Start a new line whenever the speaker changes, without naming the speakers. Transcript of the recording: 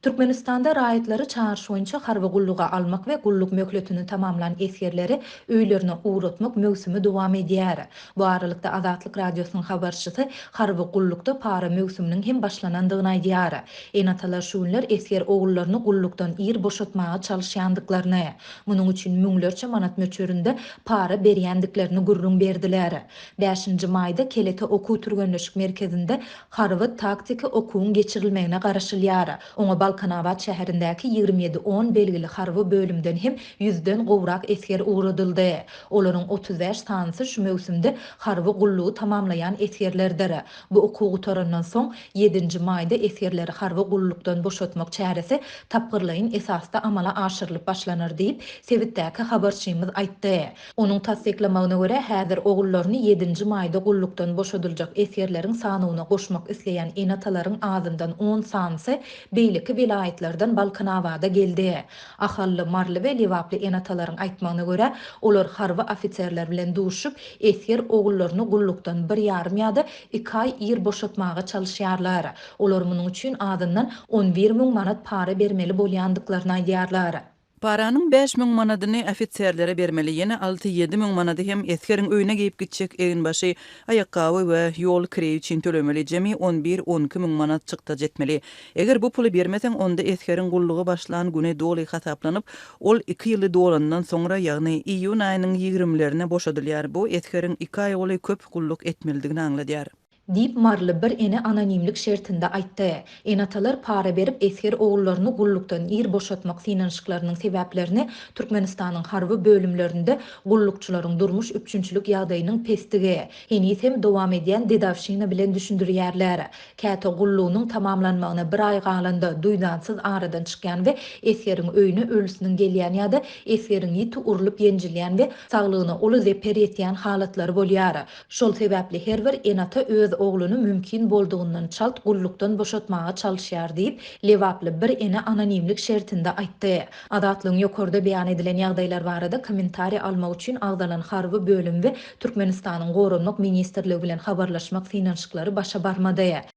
Türkmenistanda raýatlary çagyryş boýunça harby gulluga almak we gulluk möhletini tamamlan esgerleri öýlerine ugratmak möwsümi dowam edýär. Bu aralykda, Azatlyk Radiosynyň habarçysy harby gullukda para möwsüminiň hem başlanandygyny aýdýar. Ene-atalar şu günler esger ogullaryny gullukdan ir boşatmaga çalyşýandyklaryny, munuň üçin müňlerçe manat möçberinde para berýändiklerini gürrüň berdiler. Bäşinji maýda Kelete okuw-türgenleşik merkezinde harby-taktiki okuwyň geçirilmegine garaşylýar. Oňa Balkanabat şäherindäki 27 on belgili harby bölümden hem ýüzden gowrak esger ugradyldy. Olaryň 35 sanysy şu möwsümde harby gullugy tamamlaýan esgerlerdir. Bu okuw gutarandan soň, ýedinji maýda esgerleri harby gullukdan boşatmak çäresi tapgyrlaýyn esasda amala aşyrylyp başlanar diýip, sebitdäki habarçymyz aýtdy. Onuň tassyklamagyna görä, häzir ogullaryny ýedinji maýda gullukdan boşadyljak esgerleriň sanawyna goşmak isleýän ene-atalaryň azyndan on sanysy beýleki welaýatlardan Balkanabada geldi. Ahally, maryly we lebaply ene-atalaryň aýtmagyna görä, olar harby ofiserler bilen duşup, esger ogullaryny gullukdan bir ýarym ýa-da iki aý ir boşatmaga çalyşýarlar. Olar munuň üçin azyndan 11 müň manat para bermeli bolýandyklaryny aýdýarlar.
Paranyň 5000 manadyny ofiserlere bermeli, ýene alty-ýedi müň manady hem esgeriň öýüne geýip gitjek eginbaşy, aýakgaby we ýol kireýi üçin tölemeli, jemi on bir-on iki müň manat çykdajy etmeli. Eger bu puly bermeseň, onda esgeriň gulluga başlan güni doly hasaplanyp, ol iki ýyly dolandan soňra, ýagny iýun aýynyň ýigrimlerine boşadylýar. Bu esgeriň iki aý goly köp gulluk etmelidigini aňladýar.
Diýip, maryly bir ene anonimlik şertinde aýtdy. Ene-atalar para berip esger ogullaryny gullukdan ir boşatmak synanyşyklarynyň sebäplerini Türkmenistanyň harby bölümlerinde gullukçylaryň durmuş üpjünçilik ýagdaýynyň pesdigi, heniz hem dowam edýän dedowşina bilen düşündirýärler. Käte gullugynyň tamamlanmagyna bir aý galanda, duýdansyz aradan çykýan we esgeriň öýüne ölüsiniň gelýän ýa-da esgeriň ýiti urlup-ýenjilýän we saglygyna uly zeper ýetýän halatlary bolýar. Şol sebäpli her bir ene-ata öz ogluny mümkin boldugyndan çalt gullukdan boşatmaga çalyşýar diýip, lebaply bir ene anonimlik şertinde aýtdy. Azatlygyň ýokarda beýan edilen ýagdaýlar barada kommentariý almak üçin agzalan harby bölüm we Türkmenistanyň Goranmak ministrligi bilen habarlaşmak synanyşyklary başa barmady.